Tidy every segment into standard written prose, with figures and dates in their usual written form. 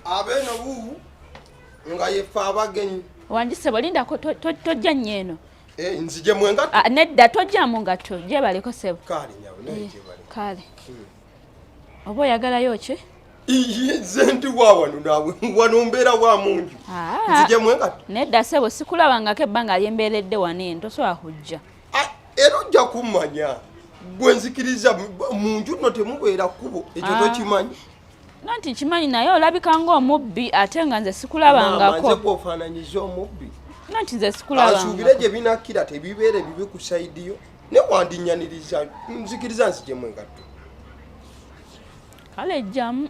Abeeno bu nga yeffe abagenyi. Wangi ssebo, lindako, tojja nnyo eno. Eh, nzije mu engatto? Ah, nedda, tojja mu ngatto, gyebaleko ssebo. Kale nyabo, naye Eh, gyebale. Kale oba oyagalayo ki? Iye, nze ndi wa wano naawe, wano mbeera wa munju. Ah. Nzije mu engatto? Nedda ssebo, sikulabangako ebbanga lyembeeredde wano eno, tosobola kujja. Ah, era ojja kummanya gwe nzikiriza mu nju nno temubeera kkubo ekyo. Ah. Tokimanyi? Nanti nkimanyi, naye olabika ng'omubbi ate nga nze Maama, nze sikulabangako. gwofaananyiza omubbi? Nanti nze Ansuubire sikulabangako. gye binakkira tebibeere bibi ku side yo, ne wandinyaniriza. Nzikiriza nzijemu engatto. Kale jjamu.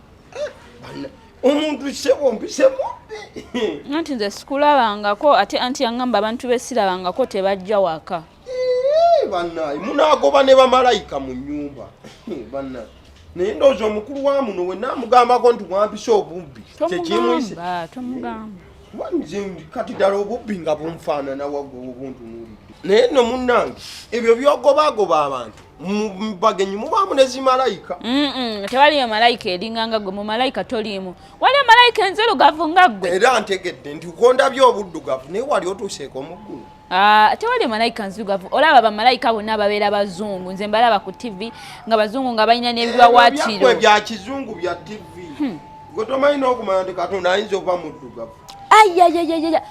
Banna, omuntu sebo mpise mubbi? Nanti nze sikulabangako, ate anti yaŋŋamba abantu besirabangako tebajja waka. Eh, bannaye, munaagoba ne bamalayika mu nnyumba. Bannaye, naye ndowooza omukulu wa muno we naamugambako nti wampise obubbi kyekimuyise. Tomugamba, tomugamba. Kuba nze kati ddala obubbi nga bunfaanana waggwe obuntunuulidde. Naye nno munnange, ebyo byogobaagoba abantu mu bagenyi mubaamu ne zimalayika. Tewaliyo malayika eringanga gwe. Mu malayika toliimu. Waliyo malayika enzirugavu nga ggwe? Era ntegedde nti kondabye obuddugavu, naye wali otuuseeko mu ggulu? Ah, tewali malayika nzirugavu. Olaba bamalayika bonna babeera bazungu. Nze mbalaba ku TV nga bazungu, nga balina n'ebiwawaatiro. Ebyammwe bya kizungu bya TV. Gwe tomanyi n'okumanya nti Katonda ayinza okuba muddugavu. Ayayayaya,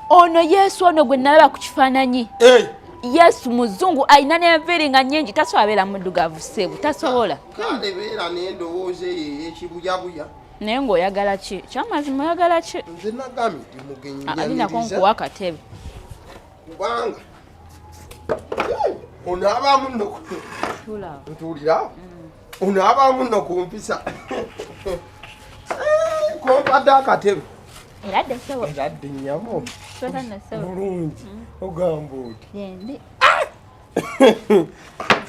ono Yesu ono gwe nalaba ku kifaananyi. Eh, Yesu muzungu, alina n'enviiri nga nnyingi. Tasobola beera muddugavu sebu, tasobola. Kale beera n'endowooza eyo ey'ekibuyabuya. Naye ng'oyagala ki? Kyamazima oyagala ki? Nze nagambye ndi mugenyi. Ah, alinako nyaniriza. nkuwa akatebe. Kubanga ono abaamu nno Tuulaawo. Ntuulira. Ono abaamu nno kumpisa kompadde akatebe. Era dde ssebo. Era dde nnyabo. Tuula nno ssebo. Bulungi, ogamba oti? Gyendi.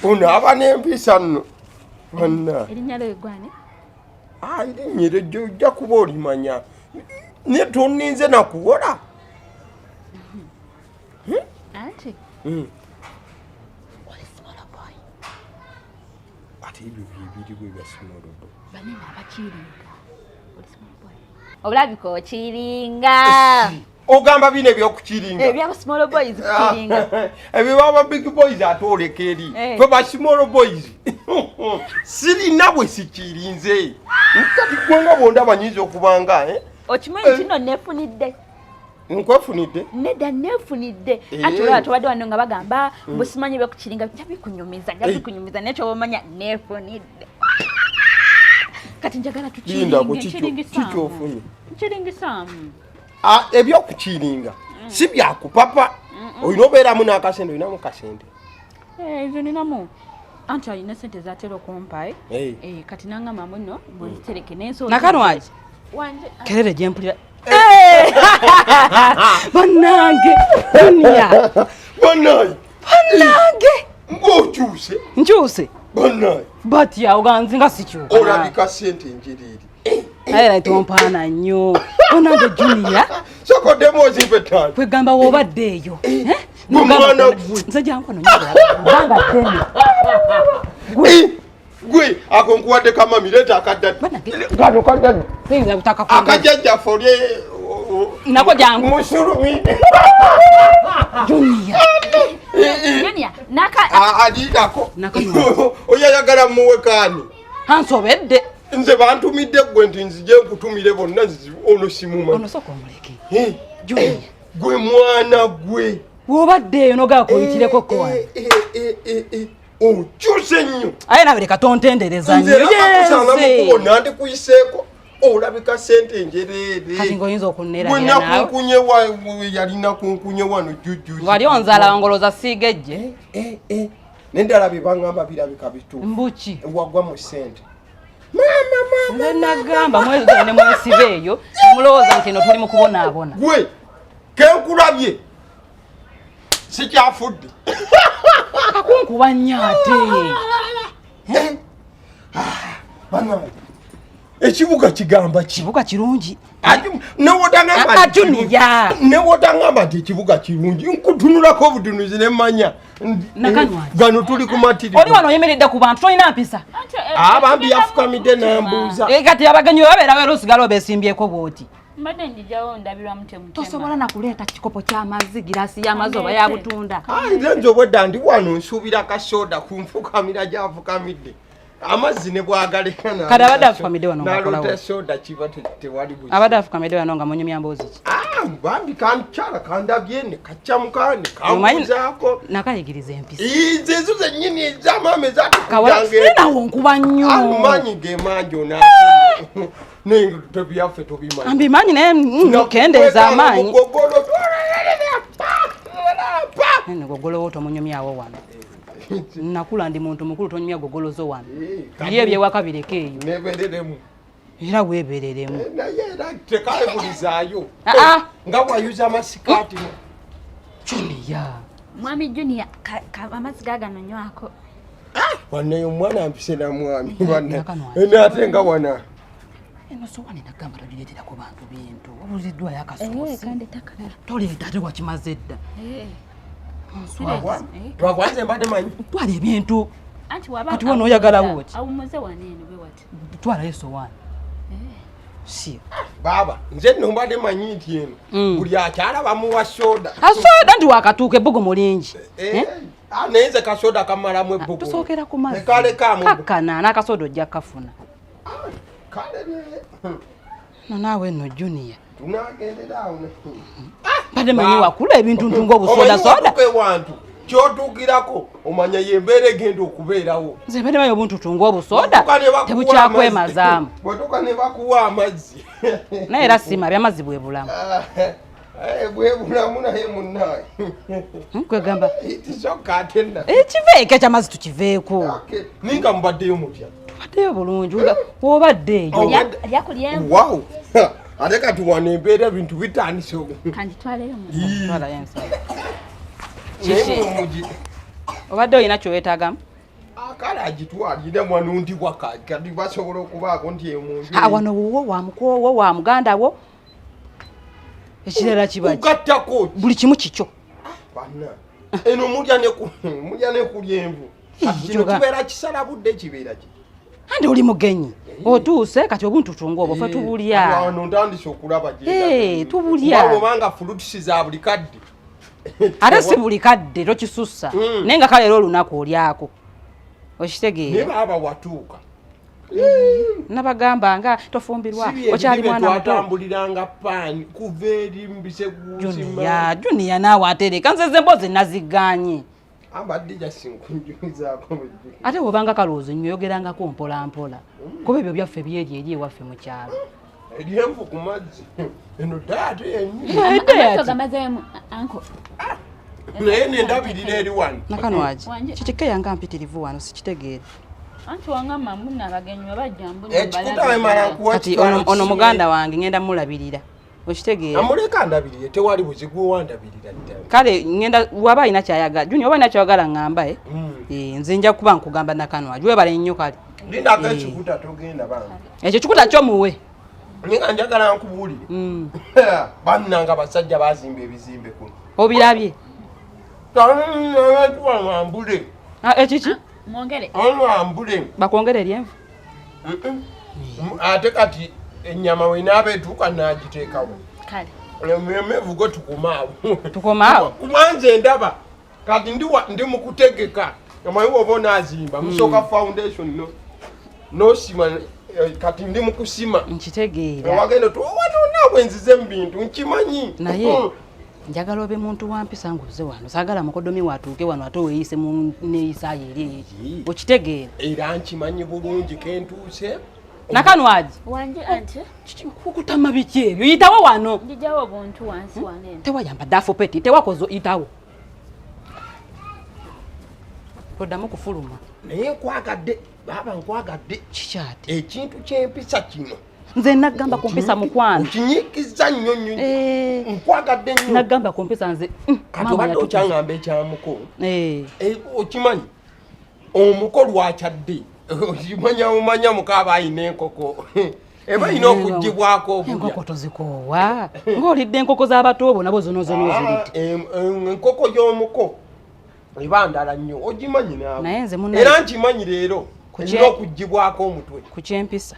Ono aba n'empisa nno banna. Erinnya lyo gwane? Erinnya eryo ojja kuba olimanya, naye tonninze nakuwola. Anti oli small boy. Ate ebyo byebiriwo ebya small boy? Banene abakiringa. Oli small boy, olabika okiringa. Ogamba bino ebyokukiringa? Ebyaba small boys kukiringa. Ebyo baba big boys, ate oleka eri. Eh. Fe ba small boys sirina bwe sikirinze. Kati gwenga bwondaba nyinza okubanga eh? Okimanyi kino nefunidde. Nkwefunidde? Nedda, nefunidde. Eh. Anti olaba tubadde wano nga bagamba busimanyi bekukiringa, nja bikunyumiza, nja bikunyumiza, naye kyoba omanya nefunidde. Kati njagala Lindako, tukiringe. Nkiringisaamu. kikyofunye? Nkiringisaamu. Ah, ebyokukiringa si byakupapa, olina obeeramu n'akasente. Olinamu kasente? Eh, nze ninamu, anti alina sente zatera okumpa, eh? Eh. Eh, kati nangamba muno bwezitereke nensobola. Nakanwaki? Wanje. Kelele gyempulira bannange, dunia. Bannaye. Bannange. Ng'okyuse. Nkyuse. Bannaye. Batya oganzi nga sikyuka? Olabika sente njiriiri. Naye era tompaana nnyo, bannange, Junior. Sokoddemu ozimpa 5. Kwegamba woobadde eyo, eh? Gwe mwana gwe. Nze jankono bbanga ddene. Eh, gwe ako nkuwadde kamami, leeta akaddadde. Bannange. Kano kaddadde. Siyinza butakakunda. Akajjajjaffe oli Nako jangu. Musulumi. Junior. Junior, naka Aliirako. Nakanwa. Oyayagala muwekaani? Ansobedde. Nze bantumidde gwe nti nzije nkutumire bonna, ono simumanyi. Ono sooka omuleke. Junior. Gwe mwana gwe. Woobadde eyo nogaa kuyitireko ko wano. Eh, eh, eh, eh, okyuse nnyo. Aye nawe leka tontendereza Nze nnyo. era kakusanga mukubo Yenze. nandikuyiseeko, olabika sente njereere. Kati ng'oyinza Gwe okunneerabira naawe. nakunkunye yalina kunkunye wano jujuzi. Wali onzaala ngoloza siiga ejje. Nendala bye baŋŋamba birabika bituufu. Mbuki? Wagwa mu sente, maama, maama. Nze nagamba mwezi ne mwesiba eyo, mulowooza nti eno tuli mu kubonaabona. Gwe kenkulabye sikyafudde. Kakunkuba nnyo ate. Bannange. Ekibuga kigamba ki? Kibuga kirungi. Newotangamba nti ekibuga kirungi, nkutunulako obutunuzi nemanya gano tuli ku matiri. Oli wano oyimiridde ku bantu, tolina mpisa. Abambi yafukamidde nambuuza. Kati abagenyi babeera wera osigala obesimbyeko bwoti. Mbadde njijawo ndabirwamu temutema. Tosobola na kuleeta kikopo ky'amazzi, girasi y'amazzi oba ya butunda. Nze nze obwedda ndi wano nsuubira kasoda ku nfukamira gy'afukamidde. Amazzi ne bwagaleka na. Kati abadde afukamidde wano ng'akolawo. Naloota soda kiba tewali buzibu. Abadde afukamidde wano nga munyumya mboozi ki? Bambi kankyala kandabye ne kaccamuka ne kambuzaako. Nakayigiriza empisa. Nze ezo zennyini ez'amaama ezaatukujjange. Nawo nkuba nnyo. Amaanyi ge mangi onaako. Naye tebyaffe tobimanyi. Mbimanyi naye nkendeeza amaanyi. Nene gogolowo tomunyumyawo wano. Nakula ndi muntu mukulu tonyumya gogolozo wano. Biri ebyewaka bireke eyo. Nebereremu. Era weebereremu. Naye era tekayegulizaayo. Nga bw'ayuza amasikaati. Junior. Mwami Junior, amazzi gaagano nywako. Wanneyo omwana mpise na mwami banne. Ate nga wana. Eno sowaani nagamba togireetera ku bantu bintu. Obuuziddwayo akasoosi. Toleeta ate wakimaze dda. Twakwanze mbadde manyi. Twala ebintu. Kati wano oyagalawo ki? Awummuze wano eno bwe wati. Twalayo esowaani. Si. Baaba, nze nno mbadde manyi nti eno buli akyala bamuwa soda. Asoda nti wakatuuka ebbugumu lingi. Naye nze kasoda kamalamu ebbugumu. Tusookera ku mazzi. Kalekaamu. Kakkana n'akasoda ojja kukafuna. Kale No naawe nno Junior. Tunagendera awo. Mbadde manyi wakula ebintu ntu ng'obusoda soda. Ewantu ky'otuukirako omanya y'embeera egenda okubeerawo. Nze mbadde manyi obuntu ng'obusoda tebukyakwemazaamu. Bw'otuuka ne bakuwa amazzi. Naye era siima by'amazzi bwe bulamu. Bwe bulamu naye munnaye. Kwegamba. Kisooka ate nna. Ekiveeko eky'amazzi tukiveeko. Ninga mubaddeyo mutya? Tubaddeyo bulungi w'obadde eyo. Wow. Ate kati wano embeera ebintu bitandise. Kanditwaleyo mu. Twalayo ensolo. Obadde olina ky'oweetaagamu? Kale agitwalire wano ndi waka kati basobola okubaako nti emunju. Wano wuwo wa mukoowo wa muganda wo. Ekirala kiba ki? Kugattako. Buli kimu kikyo. Banna. Eno mulya ne kulya envu. Kino kibeera kisala budde kibeera ki? Andi oli mugenyi. Otuuse kati obuntu tunga obwo ffe tubulya. Wano ntandise okulaba gye. Tubulya. Kubanga fruits za buli kadde. Ate si buli kadde tokisussa. Naye nga kale era olunaku olyako. Okitegeera. Naye baaba watuuka. Nabagamba nga tofumbirwa okyali mwana muto. Twatambuliranga paani kuva eri mbiseguzima. Junior naawe atereka nze ze emboozi nazigaanye. Abadde jasinkunjuzaako bujju. Ate bw'obanga kalowoozo nnyo oyogerangako mpola mpola. Kuba ebyo byaffe byeri eri ewaffe mu kyalo. Eryenvu ku mazzi. Eno ddaate yennyini. Amaaso gamazeemu anko. Naye nendabirira eri wano. Nakanwagi. Kikike yange mpitirivu wano sikitegeera. Anti wangamba mbuna abagenyi bajja mbuna. Ekikuta wemala nkuwa. Kati ono muganda wange ngenda mulabirira. Okitegeera. Amuleka ndabirire tewali buzibu wandabirira ddala. Kale ngenda waba alina kyayagala. Junior waba alina kyayagala ngamba nze nja kuba nkugamba Nakanwagi webale nnyo kale. Linda ekikuta togenda bange. Ekyo kikuta kyo muwe. Ninga njagala nkubuulire. Bannanga abasajja bazimba ebizimbe kuno. Obirabye? Ambule. Ekiki? Mwongere. Ambule. Bakwongere eryenvu? Ate kati ennyama wenaaba etuuka n'agiteekawo. Kale. Emevugo tukomaawo. Tukomaawo? Kuba nze ndaba kati ndi mu kutegeka. Omanyi bw'oba onaazimba musooka foundation n'osima kati ndi mu kusima. Nkitegeera. Wagenda naawe nzize mu bintu nkimanyi. Naye njagala obe muntu wa mpisa ng'ozze wano. Saagala mukodomi watuuke wano ate weeyise mu neeyisaayo eri eri. Okitegeera. Era nkimanyi bulungi kentuuse. Nakanwagi. Wanje ante. Kukutama biki ebyo? Yitawo wano. Njijawo obuntu wansi wano eno. Tewayambadde afupeti, tewakoze yitawo. Toddamu kufuluma. Naye nkwagadde, baaba nkwagadde. Kikyate. Ekintu ky'empisa kino. Nze nagamba ku mpisa mukwano. Okinyiikiza nnyo nnyo. Nkwagadde nnyo. Nagamba ku mpisa nze. Kati obadde okyangamba ekyamuko. Okimanyi omuko lwakyadde. Okimanya omanya muko aba ayina enkoko. Eba erina okugibwako obulya. Enkoko tozikoowa ng'olidde enkoko z'abato bo nabo zona zona oziridde. Enkoko y'omuko eba ndala nnyo, ogimanyi naawe. Naye nze munnaye- Era nkimanyi leero erina okugibwako omutwe. Ku kyempisa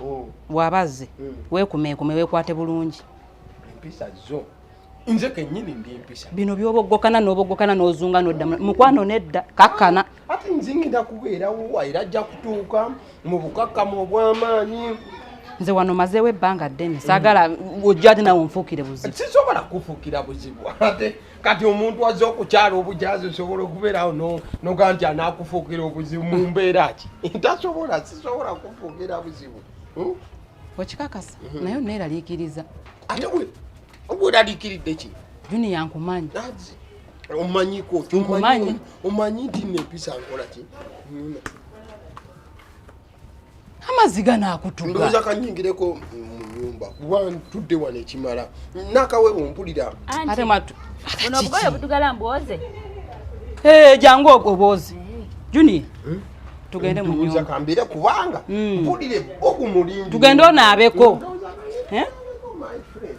bw'aba azze weekumeekume, weekwate bulungi. Empisa zo nze kennyini ndi mpisa. Bino by'oboggokana n'oboggokana n'ozunga n'odda mukwano nedda kakkana. Ate nze ngenda kubeerawo era ajja kutuuka mu bukakkamu obw'amaanyi. Nze wano mazeewo ebbanga ddene, saagala ojja ate nawe onfuukire buzibu. Sisobola kufuukira buzibu. Ate kati omuntu azze okukyala obujazi osobola okubeerawo noga nti anaakufuukira obuzibu mu mbeera ki? Tasobola, sisobola kufuukira buzibu. Okikakasa naye oneeraliikiriza. Ate weraliikiridde ki? Junior nkumanyi. Nazi, omanyiko ki? Nkumanyi. Omanyi nti nno empisa nkola ki? Nina. Amazzi ganaakutuga. Ndowooza kanyingireko mu nnyumba kuba ntudde wano ekimala. Nakaweewo mpulira. Anti, Ate mwattu. buno obugoye obudugala mbwoze. Jangu obwoze. Junior, tugende mu Ndowooza nnyumba. kambeere kubanga mpulira ebbogu mulingi. Tugende onaabeko. Ndowooza kanyingireko, my friend.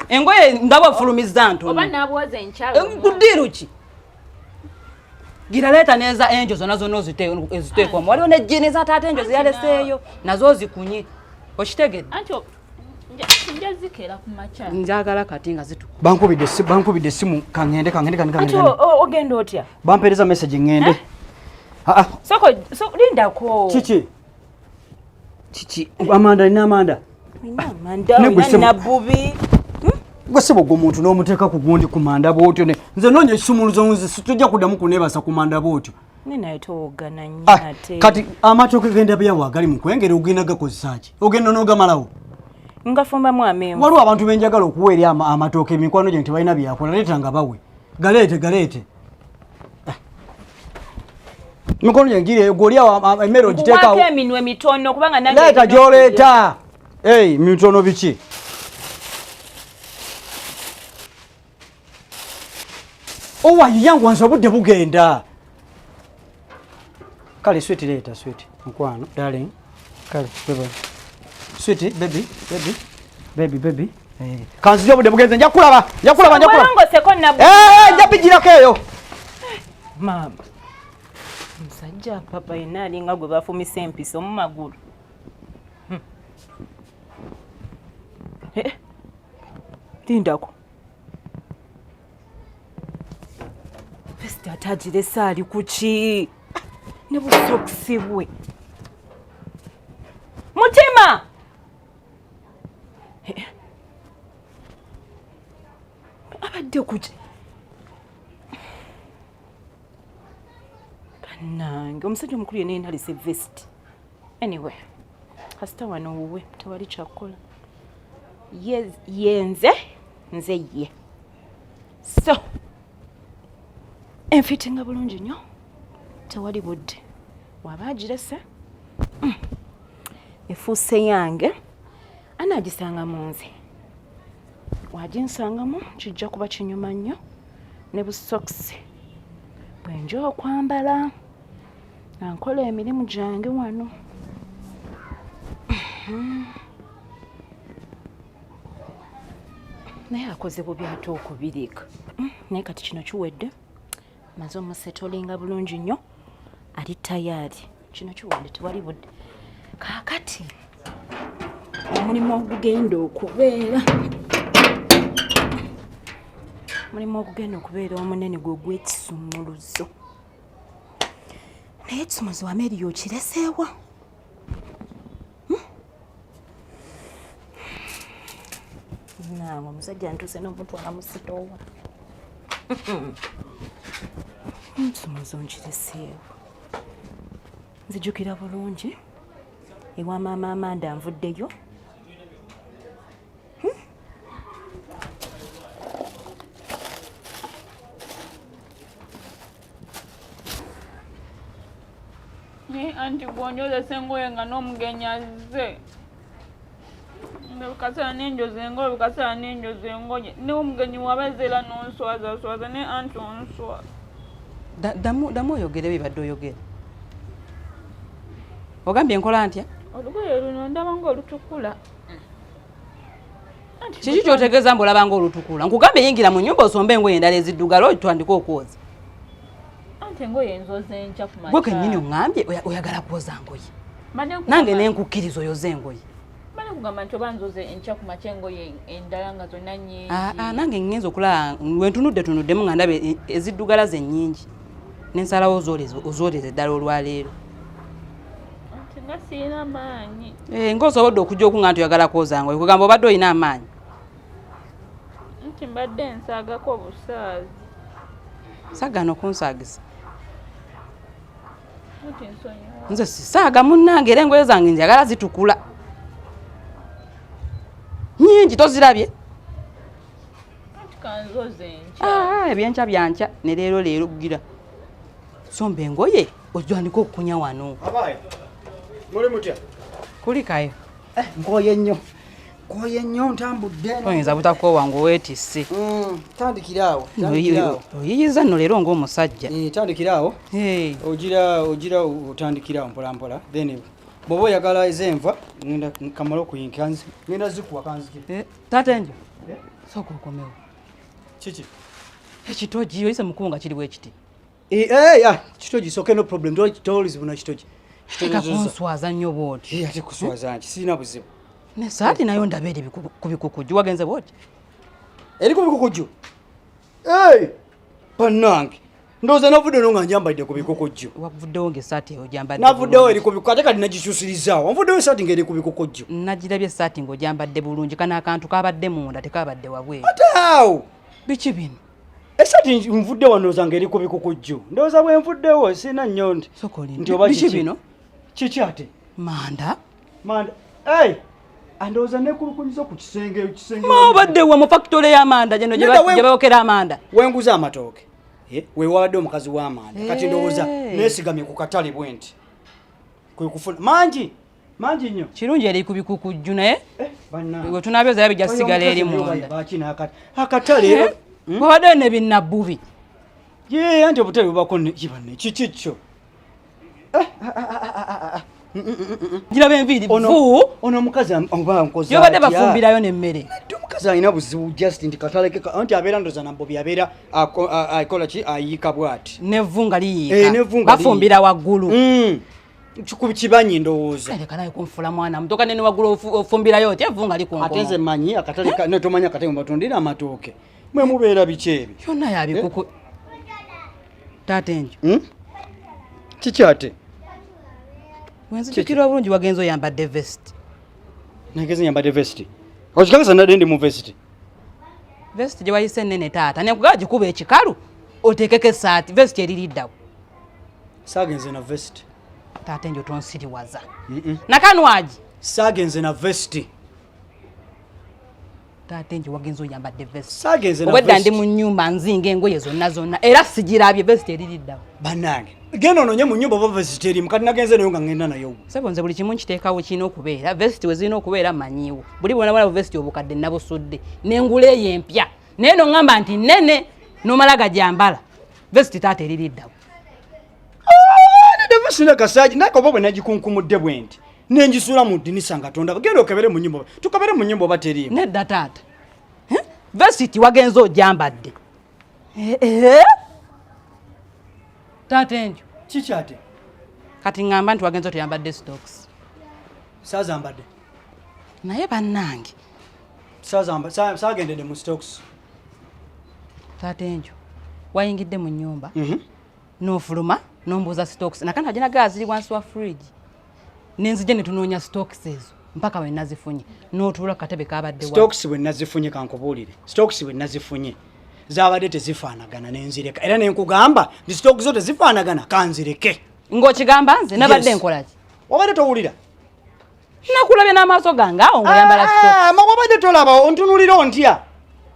Engoye ndaba ofulumizza ntono. Oba naabwoze enkyalo. Ku ddiiru ki? Gira leeta n'eza enjo zonna zonna eziteekwamu. Waliwo ne jjiini za taata enjo zeyaleseeyo nazo ozikunye. Okitegedde? Anti nja zikeera ku makya. Njagala kati nga zituka. Bankubidde essimu, kaŋŋende, kaŋŋende, kaŋŋende, Anti kaŋŋende. ogenda otya? Bampeereza message ŋŋende. Soko, lindako. Kiki? Kiki? Amanda, nina amanda. Nina amanda, Ne gwe olina ssebo. nabbubi. Gwe ssebo gwe omuntu n'omuteeka ku gundi ku manda bw'otyo ne nze noonya ekisumuluzo, nze tojja kuddamu kuneebasa ku manda bw'otyo. Ne naye towogana nnyo ate. Kati amatooke genda byawo agali mu kwengera ogenda gakozesa ki? Ogenda n'ogamalawo? Ngafumbamu amenvu. Waliwo abantu be njagala okuwa eri amatooke, emikwano gyange tebalina byakola, leeta nga bawe. Galeete, galeete. Mikono gyange giri eyo, gwe oli awo emmere ogiteekawo. Nkuwaako eminwe mitono kubanga nange Leeta nina gy'oleeta. Ei, mitono biki? Owayo yangu wansi obudde bugenda. Kale sweet leeta sweet mukwano darling. Kale bye. Sweet baby baby baby baby. Kanzije obudde bugenze, nja kulaba, nja kulaba, nja kulaba. Walongoseko nabbubi. Nja bijirako eyo. Maama. Omusajja papa yenna alinga gwe bafumise empiso mu magulu. Lindako. Fesita ate agirese ali ku ki? Ne busokisi bwe. Mutima! Abadde ku ki? Bannange, omusajja omukulu yenna yenna alese vest. Anyway, kasita wano wuwe tewali kyakukola. Ye nze, nze ye. So, enfitinga bulungi nnyo, tewali budde. Waba agirese, efuuse yange, anaagisanga mu nze. Waginsangamu kijja kuba kinyuma nnyo ne busokisi bwe nja okwambala nga nkola emirimu gyange wano. Naye akoze bubi ate okubireka. Naye kati kino kiwedde, maze omusetolinga bulungi nnyo, ali tayaali. Kino kiwedde, tewali budde. Kaakati omulimu ogugenda okubeera omulimu ogugenda okubeera omunene gwe gw'ekisumuluzo. Naye ekisumuluzo Amelia okireseewa? Nange omusajja ntuuse n'omutwala mu sitoowa. Ekisumuluzo nkireseewa. Nzijukira bulungi ewa maama Amanda nvuddeyo. Naye anti bw'onjozesa engoye nga n'omugenyi azze. Nga buli kaseera n'enjoza engoye, buli kaseera n'enjoza engoye. Ne omugenyi waba azze era n'onswazaswaza, naye anti onswaza. Ddamu oyogere bibadde oyogera. Ogambye nkola ntya? Olugoye luno ndaba ng'olutukula. Kiki kyotegeeza mbu olaba ng'olutukula? Nkugambye yingira mu nnyumba osombe engoye endala eziddugala otandike okwoza. Anti engoye nzoza enkya ku makya. Gwe kennyini oŋŋambye oyagala kwoza ngoye. Nange ne nkukkiriza oyoze engoye. Mbadde nkugamba nti oba nzoze enkya ku makya engoye endala nga zonna nnyingi. Aa ah, nange ŋŋenza okulaba we ntunudde tunuddemu nga ndaba e, eziddugala ze nnyingi ne nsalawo ozooleze ddala olwaleero. Anti nga sirina maanyi. Eh, ng'osobodde okujja okunga nti oyagala kwoza ngoye kugamba obadde olina amaanyi. Nti mbadde nsaagako obusaazi. Sagana okunsaagisa. Nze sisaaga munnange era engoye zange njagala zitukula. Nyingi tozirabye? Ah, ebyenkya byankya ne leero leero gira. Somba engoye ojandika okukunya wano. Abaye. Muli mutya? Kulikayo. Eh, nkoye nnyo. Nkoye nnyo ntambudde. Oyinza butakoowa ng'oweetisse. Tandikira awo. Oyiyiza nno leero ng'omusajja. Eh, tandikira awo. Ogira ogira otandikira awo mpola mpola. Then bw'oba oyagala ez'enva ngenda kamala okuyinka ngenda zikuwa kanzikire. Eh, taata enjo. Eh? Sooka okomewo. Kiki? Ekitogi oyise mukubo nga kiri bwe kiti. Eh, eh, ah, kitogi soke no problem. Tolizibu na kitogi. Leka kunswaza nnyo bw'oti. Eh, ate kuswaza nti sirina buzibu. N'essaati nayo ndaba eri ku bikukujju wagenze bw'oti. Eri ku bikukujju? Hey! Bannange. Ndowooza navudde no nga njambadde ku bikukujju. Wavuddewo ng'essaati eyo ogyambadde. Navuddewo eri ku bikukujju ate kati nagikyusirizaawo. Nvuddewo essaati ng'eri ku bikukujju. Nagirabye essaati ng'ogyambadde bulungi kano akantu kabadde munda tekabadde wabweru. Ate awo. Biki bino? Esati nvudde wano ndowooza ng'eri ku bikukujju. Ndowooza bwe nvuddewo sirina nnyo nti. Nti oba kiki bino? Kiki ate? Manda. Manda. Hey! Andowooza nekulukunyiza ku kisenge ekisenge. Ma obadde wa mu factory y'amanda gino gye bayokera amanda. Wenguza amatooke. Eh, we wabadde omukazi w'amanda. Kati ndowooza neesigamye ku katale bwe nti. Kwe kufuna mangi. Mangi nnyo. Kirungi eri ku bikukujju naye. Eh, bannange. Bwe tunaabyoza bijja sigala eri munda. Akatale. Eh? Hmm? Wabadde ne binnabbubi. Yee, anti obutale bubako ne kibanne kiki kyo. Eh, ah, ah, ah, Giraba enviiri vu. Ono omukazi oba nkoze. Yobadde bafumbirayo n'emmere. Omukazi alina buzibu just nti katale ke anti abeera ndoza nabbobi abeera akola ki ayiika bw'ati. N'evvu nga liyiika. Eh, bafumbira waggulu. Mm. Kibanyi ndowooza. Leka nawe kunfula mwana muto kanene waggulu ofumbirayo oti evvu nga likunkomo. Ate nze mmanyi akatale ka ne tomanyi akatale mwe batundira amatooke. Mwe mubeera biki ebyo? Byonna ya bikuku. Eh? Taata enjo. Hmm? Kiki ate? Wenzijukira obulungi wagenze oyambadde vest. Nagenze nyambadde vest. Okikakasa nadde ndi mu vest. Vest gye wayise ennene taata nekugaba gikuba ekikalu oteekeko essaati vest eririddawo. Saagenze na vest. Taata enjo tonsiriwaza. Nakanwagi. Saagenze na vest. Taata enjo wagenze oyambadde vest. Saagenze na vest. Obwedda ndi mu nnyumba nzinga engoye zonna zonna era sigirabye vest eririddawo. Bannange genda ononye mu nnyumba oba vest erimu kati nagenze nayo nga ngenda nayo. Ssebo nze buli kimu nkiteekawo kirina okubeera vest we zirina okubeera mmanyiiwo. Buli bwona bwona vest obukadde nabusudde nengula eyo empya naye noŋŋamba nti nnene nomala gagyambala vest taata eririddawo. Sina kasaaji naye oba bwe nagikunkumudde bwe nti nenjisuula mu ddinisa nga tonda genda okebere mu nnyumba tukebere mu nnyumba oba teriimu. Nedda taata vesiti wagenze ogyambadde eh, eh. Taata enjo kiki ate? Kati ŋŋamba nti wagenze otoyambadde stocks. Saazambadde. Naye bannange saagendedde mu stocks. Taata enjo wayingidde mu nnyumba n'ofuluma n'ombuuza stocks nakana aginagaa ziri wansi wa fridge nenzija ne tunoonya stocks ezo mpaka we nazifunye n'otuula ku katebe kabadde stocks bwe nazifunye kankubuulire stocks bwe nazifunye zaabadde tezifaanagana nenzireka era nenkugamba nti stocks zo tezifaanagana kanzireke. Ng'okigamba nze nabadde nkola ki? Wabadde towulira? Nakulabye n'amaaso gange awo ng'oyambala stocks. Ma wabadde tolaba ontunulira ontya?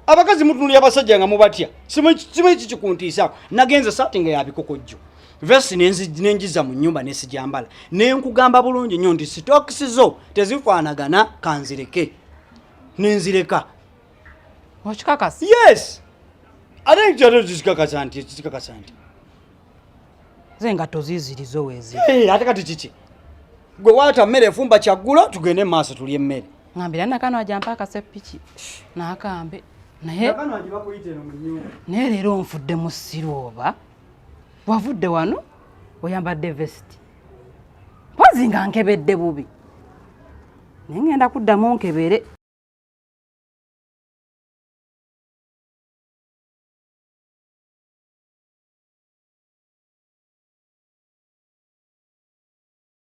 Abakazi mutunulira abasajja nga mubatya. Simanyi kiki kuntiisaako. Nagenze saati nga ya bikokojjo. Vest nenjiza mu nnyumba nesijambala. Nenkugamba bulungi nnyo nti stocks zo tezifaanagana kanzireke. Nenzireka. Okikakasa? Yes. Ate nkyalo kikakasa nti kikakasa nti. Nze nga tozizirizo weezi. Hey, ate kati kiki? Gwe waata mmere efumba kyaggulo tugende mu maaso tulye emmere. Ngambira nakano ajampa akasepiki n'akambe naye. Nakano aje bakuyita eno mu nnyumba. Naye leero nfudde musiru. Oba wavudde wano oyambadde vesiti, mpozi nga nkebedde bubi, naye ngenda kuddamu nkebere.